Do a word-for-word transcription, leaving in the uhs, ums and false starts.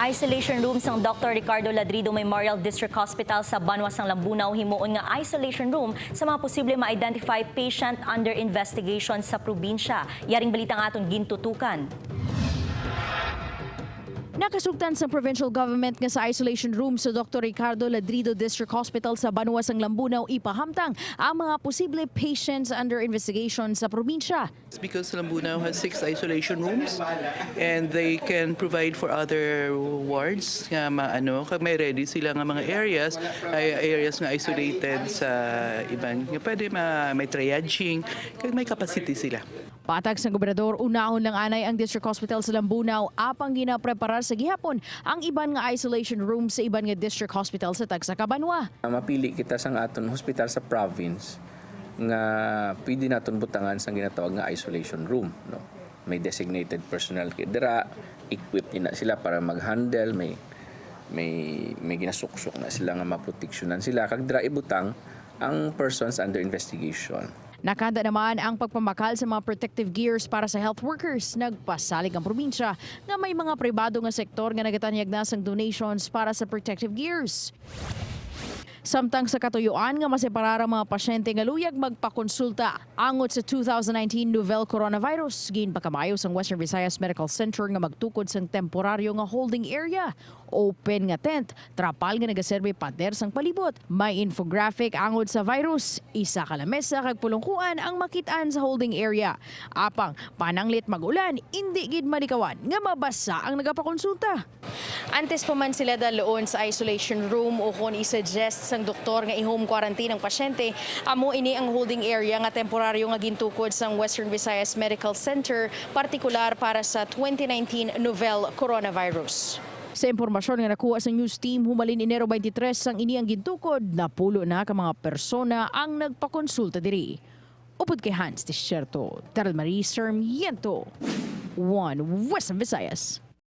Isolation room sang Doctor Ricardo Ladrido Memorial District Hospital sa Banwa sang Lambunao himuon nga isolation room sa mga posible ma-identify patient under investigation sa probinsya. Yaring balita nga aton gintutukan. Nakasugtan sang provincial government nga sa isolation room sa Doctor Ricardo Ladrido District Hospital sa Banwa sang Lambunao ipahamtang ang mga posible patients under investigation sa probinsya. Because Lambunao has six isolation rooms and they can provide for other wards nga maano, kag may ready sila nga mga areas, ay areas nga isolated sa iban nga pwede ma, may triaging, kag may capacity sila. Patag sang gobernador, unahon lang anay ang District Hospital sa Lambunao, apang ginapreparar sa gihapon ang iban nga isolation room sa iban nga district hospital sa tagsa ka banwa. Mapili kita sang aton hospital sa province nga pwede naton butangan sang ginatawag nga isolation room, no? May designated personnel kay dira, equipped na sila para mag-handle, may may may ginasuksok na sila nga maproteksyonan sila, kag dira ibutang ang persons under investigation. Nakahanda naman ang pagpamakal sa mga protective gears para sa health workers. Nagpasalig ang probinsya nga may mga pribado nga sektor nga nagatanyag na sang donations para sa protective gears. Samtang sa katuyuan nga maseparar ang mga pasyente nga luyag magpakonsulta angot sa two thousand nineteen novel coronavirus, ginpakamayo sang Western Visayas Medical Center nga magtukod sang temporaryo nga holding area, open nga tent, trapal nga nagaserbi pader sang palibot. May infographic angot sa virus, isa ka lamesa kag pulungkuan ang makit-an sa holding area. Apang pananglit mag-ulan, indi gid malikawan nga mabasa ang nagapakonsulta. Antes pa man sila dalon sa isolation room ukon i-suggest sang doktor nga i-home quarantine ang pasyente, amo ini ang holding area nga temporaryo nga gintukod sang Western Visayas Medical Center, partikular para sa twenty nineteen novel coronavirus. Sa impormasyon nga nakuha sa news team, humalin Enero twenty-three sang ini ang gintukod, napulo na ka mga persona ang nagpakonsulta diri. Upod kay Hans Desierto, Daryl Marie Sarmiento, One Western Visayas.